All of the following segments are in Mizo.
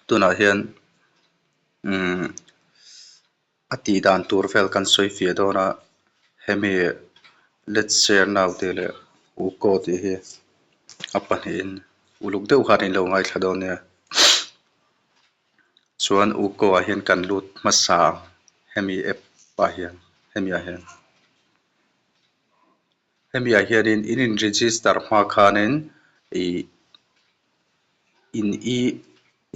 Tunah hian umm a tih dan tur vel kan sawi fiah dawn a hemi let's share now tih leh uko tih hi a pahnihin uluk deuh khan in lo ngaithla dawn nia. Chuan uko ah hian kan lut hmasa ang hemi app ah hian hemi ah hian. Hemi ah hianin in in register hma khanin ih in i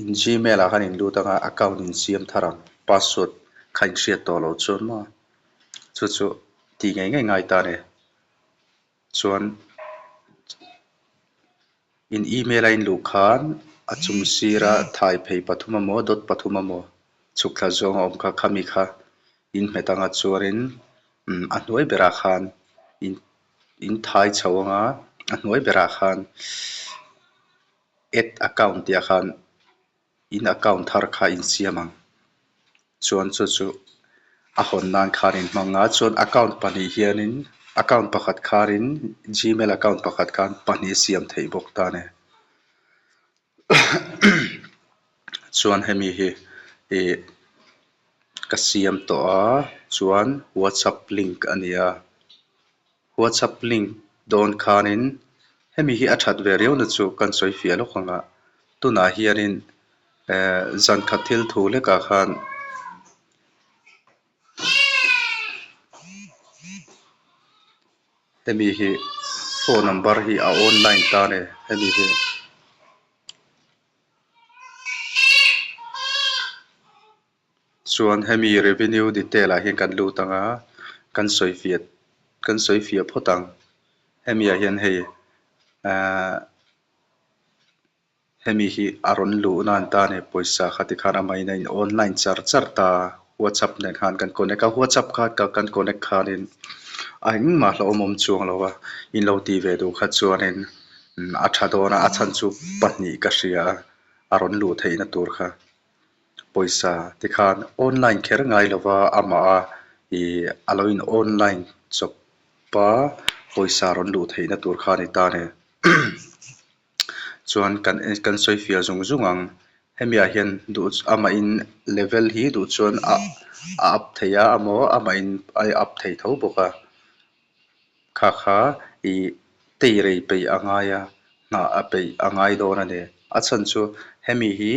in gmail ah khan in lut anga account in siam thar ang password kha in hriat tawh loh chuan maw chu chu tih ngei ngei ngai ta a ni. Chuan in email a in luh khan a chung sira thai phei pathum emaw dot pathum emaw chhuk thla zawng a awm kha khami kha in hmet anga chuanin umm a hnuai berah khan in in thai chho anga a hnuai berah khan add account tih ah khan in account thar kha in siam ang chuan chu chu a hawn nan khan in hmang a chuan account pahnih hianin account pakhat kharin gmail account pakhat khan pahnih a siam theih bawk ta a ni chuan hemi hi ih ka siam tawh a chuan whatsapp link a ni a. Whatsapp link dawn khanin hemi hi a that ve riau na chu kan sawi fiah lawk ang a, tunah hianin eh zan khat thil thu hlekah khan hemi hi phone number hi a online ta a ni hemi hi. Chuan hemi revenue detail ah hian kan lut ang a, kan sawi fiah kan sawi fiah phawt ang. Hemi ah hian hei ahh hemi hi a rawn luh nan ta a ni pawisa kha tikhan amahin a in online char char ta a, whatsapp nen khan kan connect a, whatsapp kha kan connect khanin a engmah hlauhawm awm chuang lo a, in lo tih ve duh kha chuanin a tha dawn a, a chhan chu pahnih ka hria a, a rawn luh theihna tur kha. Pawisa tikhan online kher ngai lova amah a ih a lo in online chawp a pawisa rawn luh theihna tur kha a ni ta a ni. Chuan kan kan sawi fiah zung zung ang hemi ah hian duh amah in level hi duh chuan a a up thei a emaw amah in a up thei tho bawk a. Kha kha ih tei rei peih a ngai a, nghah a peih a ngai dawn a ni. A chhan chu hemi hi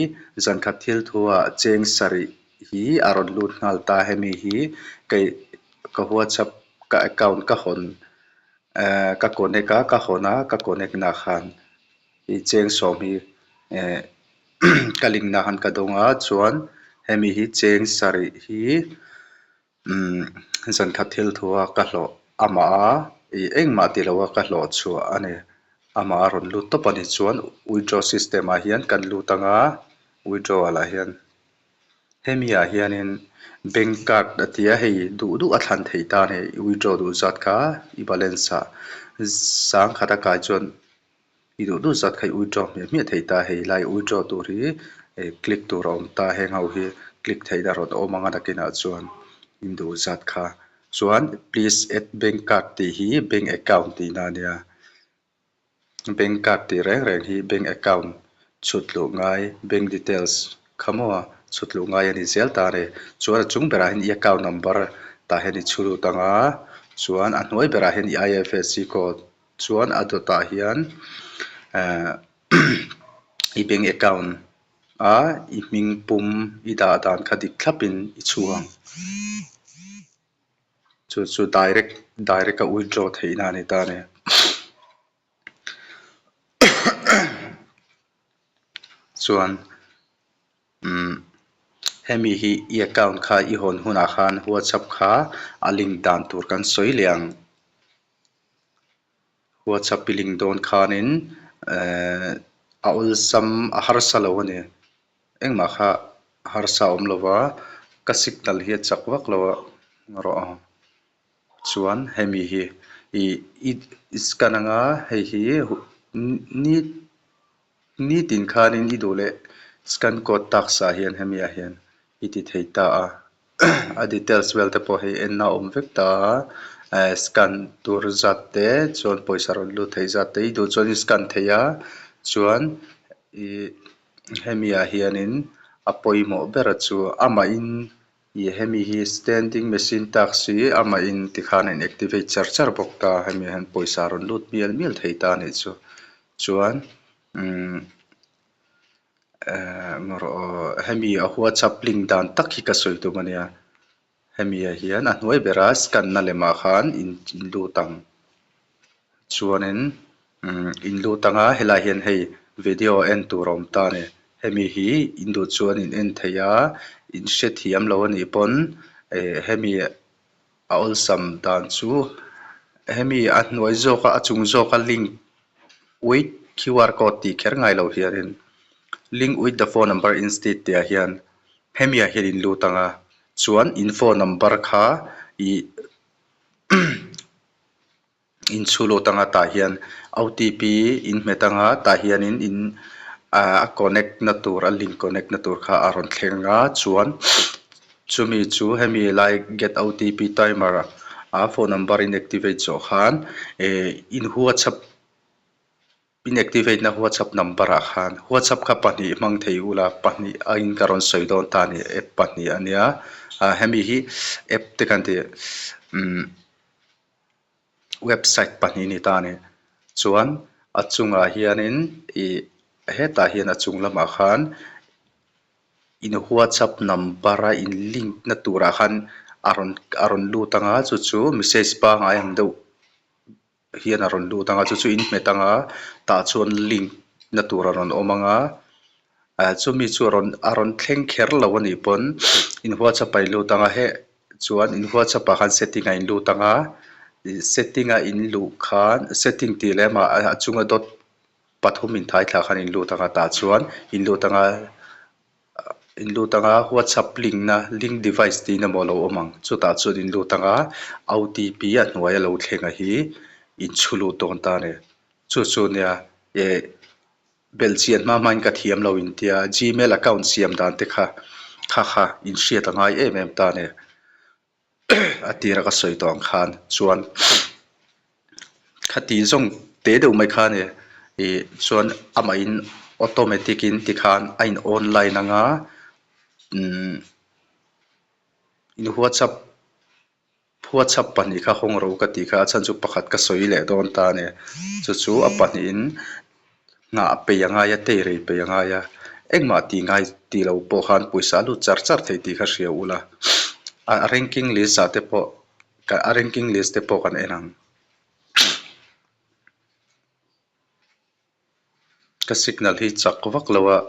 zankhat thil thuah cheng sarih hi a rawn lut nghal ta. Hemi hi kei ka whatsapp ka account ka hawn eh ka connect a ka hawn a ka connect na khan ih cheng sawm hi eh ka link na khan ka dawng a chuan hemi hi cheng sarih hi. Umm zankhat thil thu a ka hlawh amah a ih engmah ti lo a ka hlawh chhuah a ni amah a rawn lut tawp a ni chuan withdraw system ah hian kan lut ang a withdraw ah lah hian hemi ah hianin bank card a ti a hei duh duh a thlan theih ta a ni withdraw duh zat kha i balance ah sangkhat a kai chuan. I duh duh zat kha i withdraw hmiah hmiah thei ta hei lai withdraw tur hi eh click tur a awm ta heng ho hi click theihna rawn awm ang a nakinah chuan in duh zat kha chuan please add bank card tih hi bank account tihna a nia bank card tih reng reng hi bank account chhut luh ngai bank details kha maw chhut luh ngai a ni zel ta a ni chuan a chung berah hian i account number tah hian i chhu lut ang a chuan a hnuai berah hian i I_F_S_C code. Chuan a dawtah hian ehh i bank account a i hming pum i dah dan kha dik thlapin i chhuang. Chu chu direct direct a withdraw theihna a ni ta a ni. Chuan umm hemi hi i account kha i hawn hunah khan whatsapp kha a link dan tur kan sawi leh ang. Whatsapp i link dawn khanin ehh a awlsam a harsa lo a ni. Engmah kha harsa a awm lo va, ka signal hi a chak vak lo a rawh ang. Chuan hemi hi ih i scan anga hei hi ni nitin khanin i duh leh scan code taksa hian hemi ah hian i ti thei ta a. A details vel te pawh hei en a awm vek ta a eh scan tur zat te chuan pawisa rawn lut theih zat te i duh chuan i scan thei a chuan ih hemi ah hianin A pawimawh ber a chu amahin ih hemi hi standing machine task hi amahin tikhan a in activate char char bawk ta hemi ah hian pawisa a rawn lut mial mial thei ta a nih chu chuan umm ehh maw hemi a whatsapp link dan tak hi ka sawi tum a nia. Hemi ah hian a hnuai bera scan na lemah khan in lut ang chuanin umm in lut anga helaiah hian hei video en tur a awm ta a ni hemi hi in duh chuan in en thei a in hrethiam lo anih pawn eh hemi a awlsam dan chu hemi a hnuai zawka a chung zawka link with Q R code tih kher ngai lo hianin link with the phone number instead tih ah hian hemi ah hian in lut ang a chuan in phone number kha ih in chhu lut anga tah hian O T P in hmet anga tah hianin in ah a connect na tur a link connect na tur kha a rawn thleng a chuan chumi chu hemi lai get O T P timer a phone number in activate zawh khan eh in whatsapp In activate na whatsapp number ah khan whatsapp kha pahnih hmang thei ula pahnih a in ka rawn sawi dawn ta a ni app pahnih a nia ah hemi hi app te kan tih umm website pahnih a ni ta a ni chuan a chungah hianin ih hetah hian a chung lamah khan in whatsapp number a in link na turah khan a rawn a rawn lut ang a chu chu message pangngai ang deuh. Hian a rawn lut ang a chu chu in hmet ang a tah chuan link na tur a rawn awm ang a ah chumi chu a rawn a rawn thleng kher lo a nih pawn in whatsapp ah in lut ang a heh chuan in whatsapp ah khan setting ah in lut ang a ih setting a in luh khan setting tih leh amah a chunga dot pathum in thai thla khan in lut ang a tah chuan in lut ang a. In lut anga whatsapp link na link device tiin emaw a lo awm ang chutah chuan in lut anga O T P a hnuai a lo thleng a hi in chhu lut dawn ta a ni chu chu nia eh belhchian hma hmain ka thiam lo in tia gmail account siam dan te kha kha kha in hriat a ngai em em ta a ni. A tira ka sawi tawh ang khan chuan khati zawng te deuh mai kha a ni ih chuan amahin automatic in tikhan a in online anga umm in whatsapp whatsapp pahnih kha hawng ro ka tih kha a chhan chu pakhat ka sawi leh dawn ta a ni chu chu a pahnihin Nghah peih a ngai a, teirei peih a ngai a, engmah tih ngai tih lo pawh khan pawisa a lut char char thei tih kha hria ula. A ranking list ah te pawh a ranking list te pawh kan en ang. Ka signal hi chak vak lo a,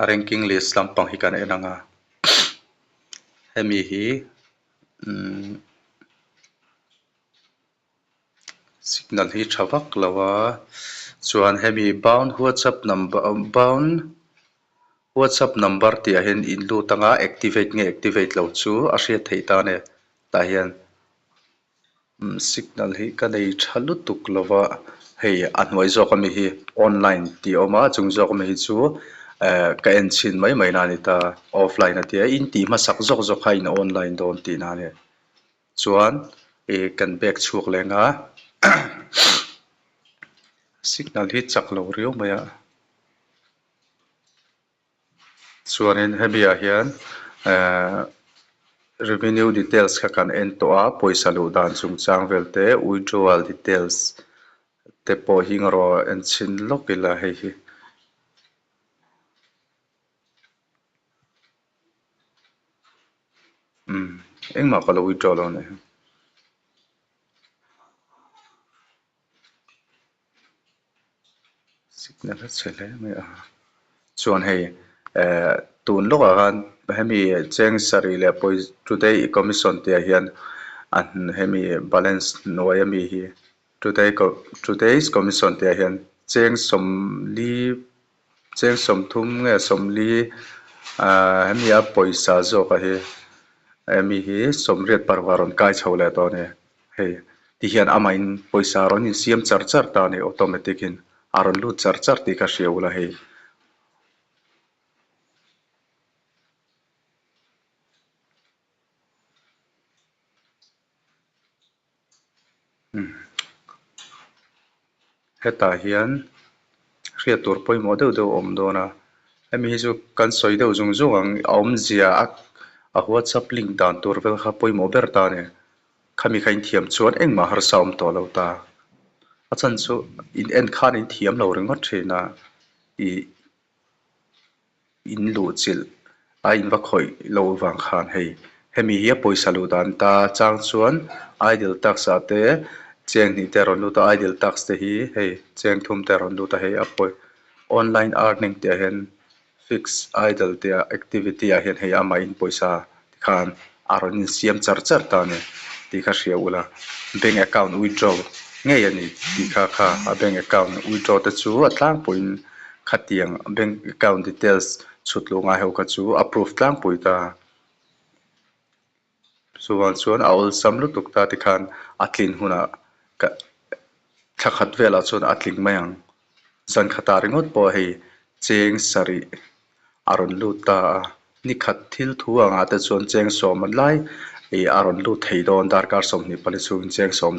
a ranking list lampang hi kan en ang a, hemi hi umm. Signal hi tha vak lo a chuan hemi bound whatsapp number bound whatsapp number tih ah hian in lut anga activate nge activate lo chu a hriat theih ta a ni tah hian signal hi ka nei tha lutuk lo va hei a hnuai zawk ami hi online tih a awm a chung zawk ami hi chu eh ka en chhin mai mai na a ni ta offline a tia in tih hmasak zawk zawk kha in online dawn tihna a ni. Chuan ih kan bag chhuak leng a signal hi chak lo riau mai a chuanin hemi ah hian ehh revenue details kha kan en tawh a pawisa luh dan chungchang vel te withdrawal details te pawh hi erawh en chhin lawk ila hei hi. Umm engmah ka lo withdraw lo nih hi. Signal a chhe hle mai a chuan hei eh tun lawkah khan hemi cheng sarih leh pawi today commission tih ah hian a hemi balance hnuai ami hi today today's commission tih ah hian cheng sawmli Cheng 30 nge 40 ahh hemi a pawisa zawk a hi hemi hi 80 paruk a rawn kai chho leh tawh a ni hei ti hian amah in pawisa a rawn insiam char char ta a ni automatic in a rawn lut char char tih kha hria ula hei. Hetah hian hriat tur pawimawh deuh deuh a awm dawn a. Hemi hi chu kan sawi deuh zung zung ang a awmzia a a whatsapp link dan tur vel kha pawimawh ber ta a ni. Khami kha inthiam chuan engmah harsa awm tawh lo ta. A chhan chu in en khan in thiam lo ringawt thin a ih in luh chilh a in va khawih loh vang khan hei hemi hi a pawisa luh dan ta chang chuan idle task ah te cheng hnih te a rawn lut a idle task te hi hei cheng thum te a rawn lut a hei a pawi online earning tih ah hian fix idle tih ah activity ah hian hei amah in pawisa tikhan a rawn insiam char char ta a ni tih kha hria ula bank account withdraw ngei a ni tih kha kha a bank account withdraw te chu a tlangpuiin khatiang bank account details chhut luh ngai ho kha chu a proof tlangpui ta. Chuvang chuan a awlsam lutuk ta tikhan a tlin hunah ka thla khat velah chuan a tling mai ang. Zan khatah ringawt pawh hei cheng sarih a rawn lut ta a, ni khat thil thu angah te chuan cheng sawm a lai ih a rawn lut thei dawn darkar 24 chhungin cheng sawm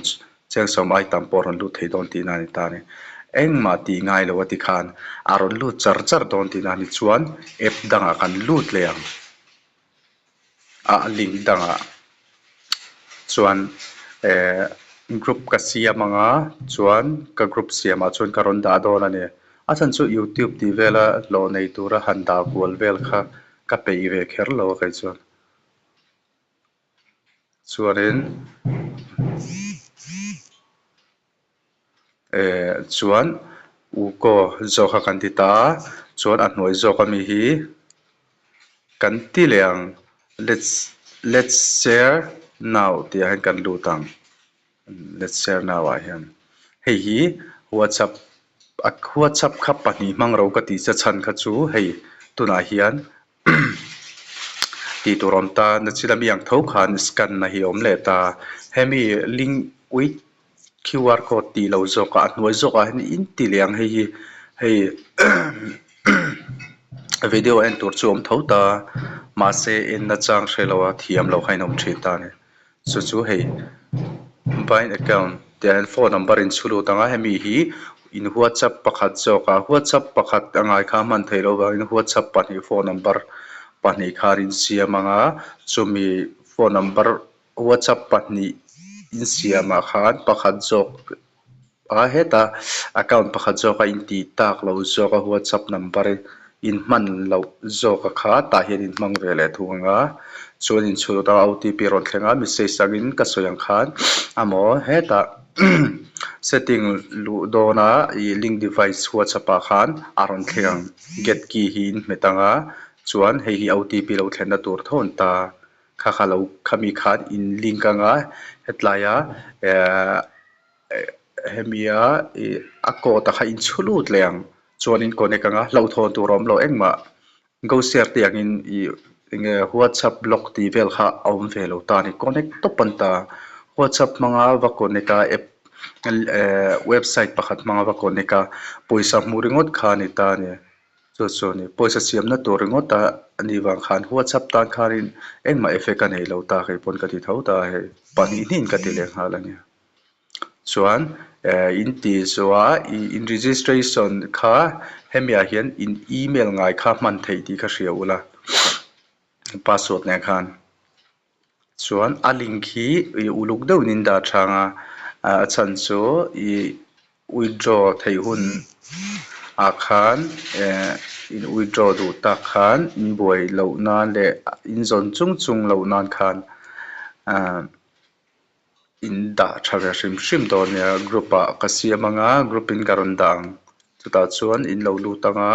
cheng sawm ai tam pawh a rawn lut thei dawn tihna a ni ta a ni. Engmah tih ngai lo a tikhan a rawn lut char char dawn tihna a ni chuan app dangah kan lut leh ang. A link dangah chuan eh group ka siam ang a chuan ka group siamah chuan ka rawn dah dawn a ni. A chhan chu youtube tih vela hlawh nei tura han dah kual vel kha ka peih ve kher lo a kei chuan. Chuanin eh chuan uko zawk kha kan ti ta a chuan a hnuai zawk ami hi kan ti leh ang let's let's share now tih ah hian kan lut ang let's share now ah hian hei hi whatsapp a whatsapp kha pahnih hmang ro ka tih che chhan kha chu hei tunah hian Tih tur awm ta nachin ami ang tho khan scan na hi a awm leh ta. Hemi link with QR code tih lo zawk ah a hnuai zawk ah hian in ti leh ang hei hi hei video en tur chu a awm tho ta mahse en na chang hre lo a thiam lo kha in awm thin ta a ni. Chu chu hei bind account tih ah hian phone number in chhu lut ang a hemi hi in whatsapp pakhat zawk ah whatsapp pakhat a ngai kha hman theih loh vangin whatsapp pahnih phone number pahnih khan in siam ang a chumi phone number whatsapp pahnih in siam ah khan pakhat zawk a heta account pakhat zawk a intih tak lo zawk a whatsapp number in hman loh zawk a kha tah hian in hmang ve leh thung ang a chuan in chhut a OTP rawn thleng a message angin ka sawi ang khan amaw hetah setting luh dawn a ih link device whatsapp ah khan a rawn thleng ang get key hi in hmet ang a chuan hei hi OTP lo thlenna tur thawn ta kha kha lo khami khan in link ang a hetlai a ehh. Hemia ih a coat a kha in chhu lut leh ang chuan in connect ang a hlauhthawn tur a awm lo engmah go share te angin ih enge whatsapp block tih vel kha a awm ve lo ta a ni connect tawp an ta whatsapp hmanga va connect a app eh website pakhat hmanga va connect a pawisa hmuh ringawt kha a ni ta a ni. Chu chu a ni. Pawisa siamna tur ringawt a ni vang khan WhatsApp tan khanin engmah effect a nei lo ta kei pawn ka ti tho ta a hei pahnih hnih in ka ti leh nghal a nia. Chuan eh in ti zawh a ih in registration kha hemi ah hian in email ngai kha hman theih tih kha hria ula password nen khan. Chuan a link hi ih uluk deuhin in dah thang a a chhan chu ih withdraw theih hun ah khan eh in withdraw duh tak khan in buai loh nan leh in zawn chung chung loh nan khan ah in dah tha ve hrim hrim dawn nia group ah ka siam anga group in ka rawn dah ang chutah chuan in lo lut anga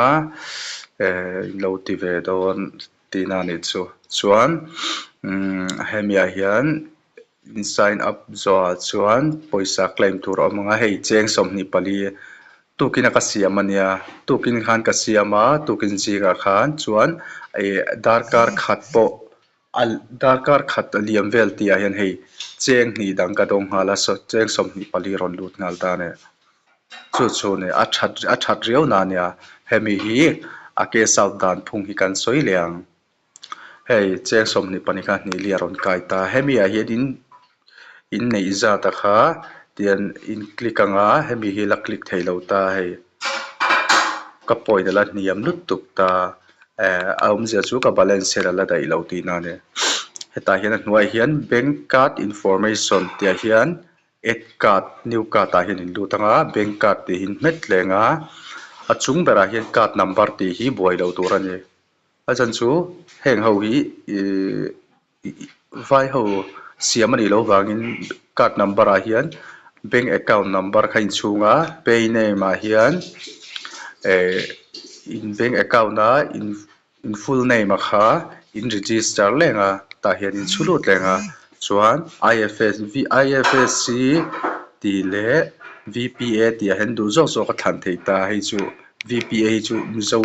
eh in lo ti ve dawn. Tihna a nih chu. Chuan umm hemi ah hian in sign up zawhah chuan pawisa claim tur a awm ang a, hei cheng 24 tukin a ka siam a nia, tukin khan ka siam a, tukin zingah khan chuan ih darkar khat pawh a darkar khat a liam vel tih ah hian hei cheng hnih dang ka dawng nghal a, cheng 24 rawn lut nghal ta a ni. Chu chu ni a that a that riau na nia hemi hi a case out dan phung hi kan sawi leh ang hei cheng 24 kha hnih li a rawn kai ta hemi ah hian in in neih zat a kha tian in click ang a hemi hi la click thei lo ta hei ka point a la hniam lutuk ta. Eh a awmzia chu ka balance hian a la daih lo tihna a ni. Hetah hian a hnuaiah hian bank card information tih ah hian add card new card ah hian in lut ang a bank card tih hi in hmet leng a a chung berah hian card number tih hi buai loh tur a ni. A chhan chu heng ho hi ihh vai ho siam a nih loh vangin card number ah hian bank account number kha inchhung a pay name ah hian eh in bank account a in in full name a kha in register leng a tah hian in chhu lut leng a chuan I_F_S_C tih leh V_P_A tih ah hian duh zawk zawk a thlan theih ta hei chu V_P_A hi chu mizo.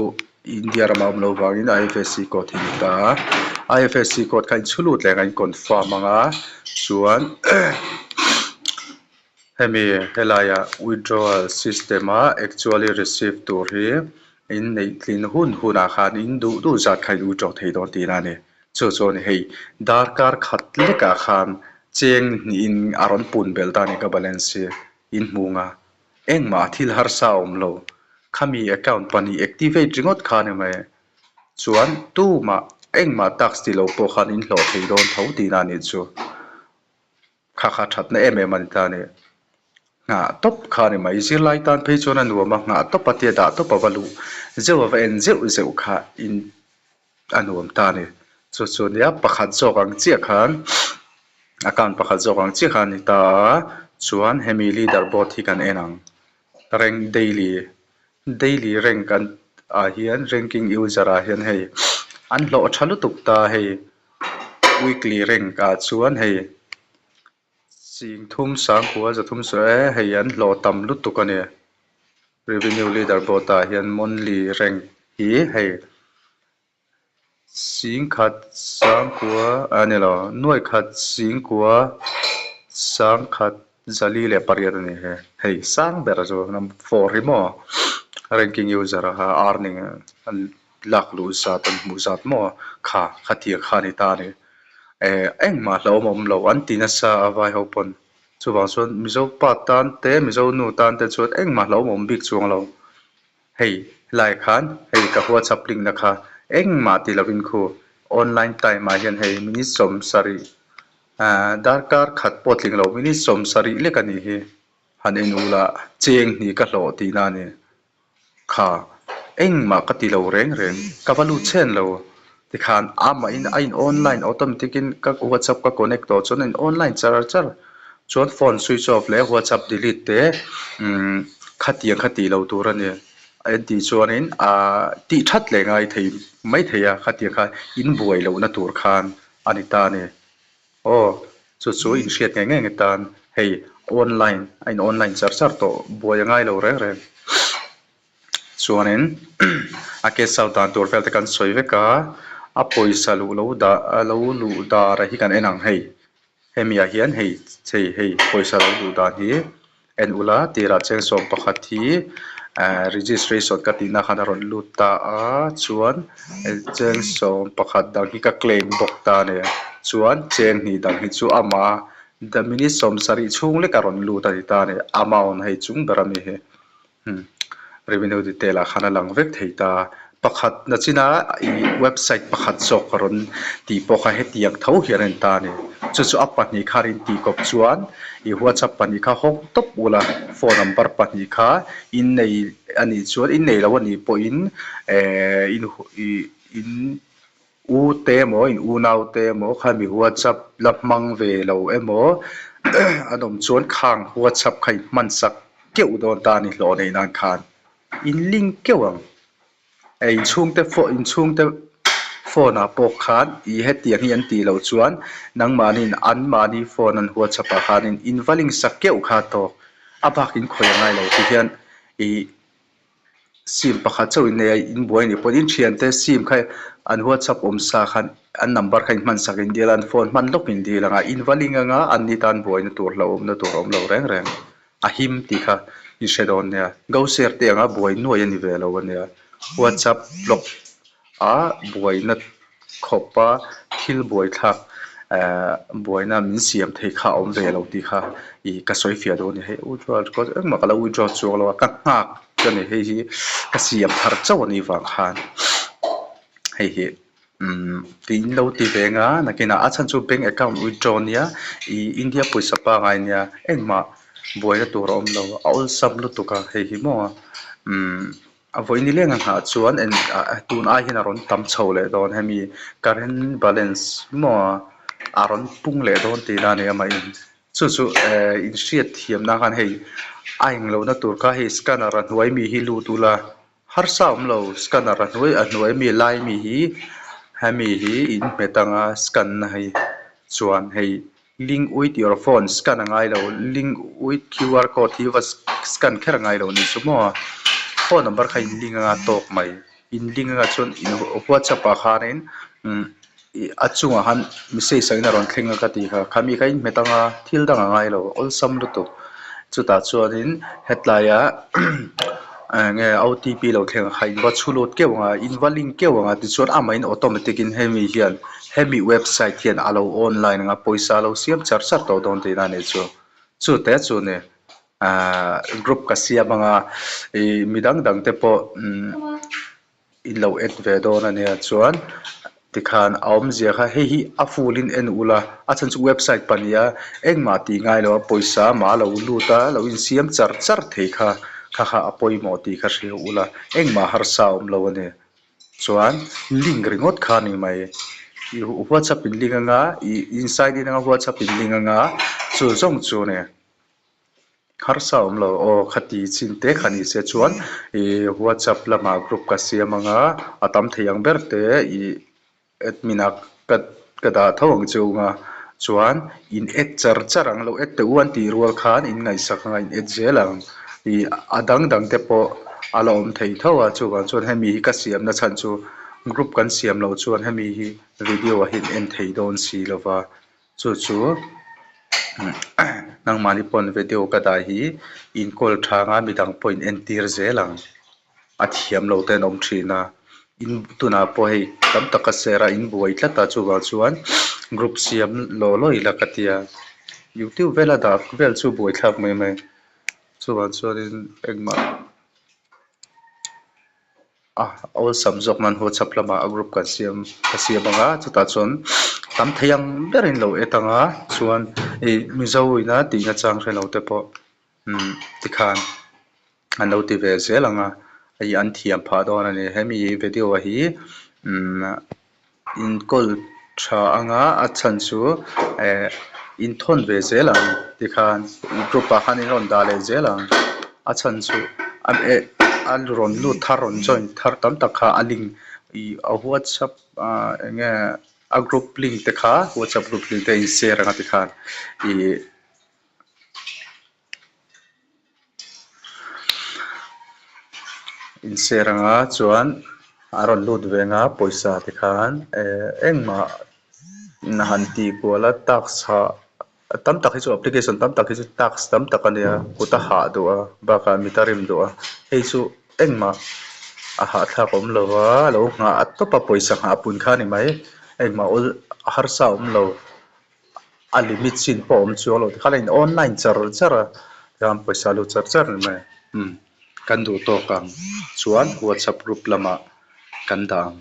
India rama awm loh vangin IFSC code hi a ni ta a, IFSC code kha in chhu lut leh ang a in confirm ang a chuan hemi helaiah withdrawal system a actually receive tur hi in neih tlin hun hunah khan in duh duh zat kha in withdraw thei dawn tihna a ni. Chu chuan hei darkar khat lekah khan cheng hnihin a rawn pun belh ta a ni ka balance hi in hmu ang a. Engmah thil harsa a awm lo. Khami account pahnih activate ringawt kha a ni mai. Chuan tumah engmah tax ti lo pawh khan in hlawh thei dawn tho tihna a nih chu. Kha kha thatna em em a ni ta a ni. Nghah tawp kha a ni mai. Zirlai tan phei chuan a nuam a, nghah tawp a tia dah tawp a va luh zeuh a va en zeuh zeuh kha in a nuam ta a ni. Chu chu nia pakhat zawk ang chiah khan account pakhat zawk ang chiah khan a ni ta a chuan hemi leader board hi kan en ang rank daily daily rank an ah hian ranking user ah hian hei an hlawh tha lutuk ta hei weekly rank ah chuan hei Singthum sangkua zathum saw e hei an hlawh tam lutuk a ni. Revenue leader board ah hian monthly rank hi hei singkhat sangkua a ni lo nuaikhat singkua sangkhat zali leh pariat a ni he hei sang ber chu number four hi maw ranking user a earning an lak luh zat an hmuh zat maw kha khatiang kha a ni ta a ni eh engmah hlauhawm a awm lo an ti nasa a vai ho pawn chuvang chuan mizo pa tan te mizo nu tan te chuan engmah hlauhawm a awm bik chuang lo hei helaiah khan hei ka whatsapp link na kha engmah ti lovin khu online time ah hian hei minute 70 ah darkar khat pawh tling lo minute 70 lek a nih hi han en ula cheng hnih ka hlawh tihna a ni. Kha, engmah ka ti lo reng reng, ka va lut chhen lo. Tikhan amahin a in online automatic in ka whatsapp ka connect tawh chuan a in online char char. Chuan phone switch off leh whatsapp delete te umm khatiang kha tih lo tur a ni. A entih chuanin ahh tih that leh ngai thei mai thei a, khatiang kha in buai lohna tur khan a ni ta a ni. Aw, chu chu inhriat ngei ngei tan hei online a in online char char tawh buai a ngai lo reng reng. Chuanin a cash out dan tur vel te kan sawi vek a, a pawisa luh lo dah lo luh dar hi kan en ang hei. Hemi ah hian hei hei hei pawisa lo luh dan hi En ula tirah cheng 11 hi eh registration ka tihna khan a rawn lut ta a chuan cheng 11 dang hi ka claim bawk ta a ni chuan cheng hnih dang hi chu ama the minute 70 chhung lek a rawn lut a ni ta a ni amount hei chung ber ami hi. Revenue detail ah khan a lang vek thei ta. Pakhat na china ih website pakhat zawk a rawn tih pawh kha hetiang tho hian a en ta a ni. Chu chu a pahnih kha rin tih kawp chuan ih whatsapp pahnih kha hawng tawp ula phone number pahnih kha in nei a nih chuan in nei lo a nih pawhin eh in ih in U te emaw in unau te emaw khami whatsapp la hmang ve lo emaw an awm chuan khang whatsapp kha in hman sak keuh dawn ta a ni hlawh neih nan khan in link keuh ang. Eh inchhungte phone inchhungte phone ah pawh khan ih hetiang hi an tih loh chuan nangmahniin anmahni phone an whatsapp ah khanin in va link sak keuh kha tawk a bak in khawih a ngai lo ti hian ih Sim pakhat chauh in nei a, in buai nih pawhin in thiante sim kha an whatsapp awm sa khan an number kha in hman sak in dil a, an phone hman lawk in dil ang a, in va ling ang a, an ni tan buaina tur hlauhawmna tur a awm lo reng reng a him tih kha in hre dawn nia. Go share te anga buai nuai a ni ve lo a nia, whatsapp block a buaina khawpa thil buaithlak ehh buaina min siam thei kha a awm ve lo tih kha ih ka sawi fiah dawn a ni hei withdraw engmah ka lo withdraw chuang lo a ka nghak ka ni hei hi ka siam thar chauh a nih vang khan. Hei hi umm tiin lo ti ve anga nakinah a chhan chu bank account withdraw ania ih India pawisa pangai ania engmah buaina tur a awm lo a awlsam lutuk a hei hi maw umm a vawi ni leng a nghah chuan en ah tun ai hian a rawn tam chho leh dawn hemi current balance maw a rawn pung leh dawn tihna a ni amahin chu chu eh inhriat thiamna khan hei a englohna tur kha hei scanner a hnuai mi hi lut ula. Harsa awm lo, scanner a hnuai a hnuai mi lai mi hi hemi hi in hmet anga scan na hei chuan hei link with your phone scan a ngai lo link with Q R code hi va scan kher a ngai lo ni chu maw phone number kha in link anga tawk mai in link anga chuan in whatsapp ah khanin umm a chungah khan message ang in a rawn thleng a ka tih kha khami kha in hmet anga thil dang a ngai lo awlsam lutuk chutah chuanin hetlaiah eng nge O T P lo thleng kha in va chhu lut keuh ang a in va link keuh ang a tichuan amahin automatic in hemi hian hemi website hian a lo online ang a pawisa a lo siam char char tawh dawn tihna a nih chu chu te chu ni ahh group ka siam ang a ih midang dang te pawh umm. In lo add ve dawn a nia chuan tikhan a awmzia kha hei hi a full in en ula a chhan chu website pahnih a engmah tih ngai lo a pawisa mah a lo lut a lo insiam char char thei kha kha kha a pawimawh tih kha hria ula engmah harsa a awm lo a ni chuan link ringawt kha a ni mai ih whatsapp in link anga ih inside in anga whatsapp in link anga chu zawng chu a ni. Harsa awm lo aw khati chin te kha ni se chuan ih whatsapp lamah group ka siam anga a tam thei ang ber te ih admin ah ka ka dah tho ang che ung a chuan in add char char ang lo add teh u an tih rual khan in ngaihsak anga in add zel ang ih a dang dang te pawh a la awm thei tho a chuvang chuan hemi hi ka siam na chhan chu group kan siam loh chuan hemi hi video ah hian en thei dawn si lova. Chu chu nangmahni pawn video ka dah hi in call tha anga midang pawh in entir zel ang a thiam lo te an awm thin a in tunah pawh hei tam tak a share a in buai tlat a chuvang chuan group siam law law ila ka tia youtube vela dah vel chu buaithlak mai mai chuvang chuanin engmah. A awlsam zawk nan whatsapp lamah a group kan siam ka siam ang a chutah chuan tam thei ang berin lo et ang a chuan ih mizo ina tih na chang hrelo te pawh umm tikhan an lo ti ve zel ang a hei an thiam phah dawn a ni hemi video hi umm inkawl tha anga a chhan chu eh inthawn ve zel ang tikhan group ah khan in rawn dah leh zel ang a chhan chu a eh a rawn lut thar rawn join thar tam tak kha a link ih a whatsapp ah eng nge a group link te kha whatsapp group link te a in share anga tikhan ih. Inshare anga chuan a rawn lut ve anga pawisa te khan eh engmah han tih kual a task hah tam tak hi chu application tam tak hi chu task tam tak a nia kut a hah duh a bakah mit a rim duh a hei chu engmah a hahthlak awm lo a lo nghah tawp a pawisa nghah pun kha a ni mai engmah awl harsa a awm lo. A limit chin pawh a awm chuang lo tikhan a in online char char a tikhan pawisa lut char char ni mai umm kan duh tawk ang chuan whatsapp group lamah kan dah ang.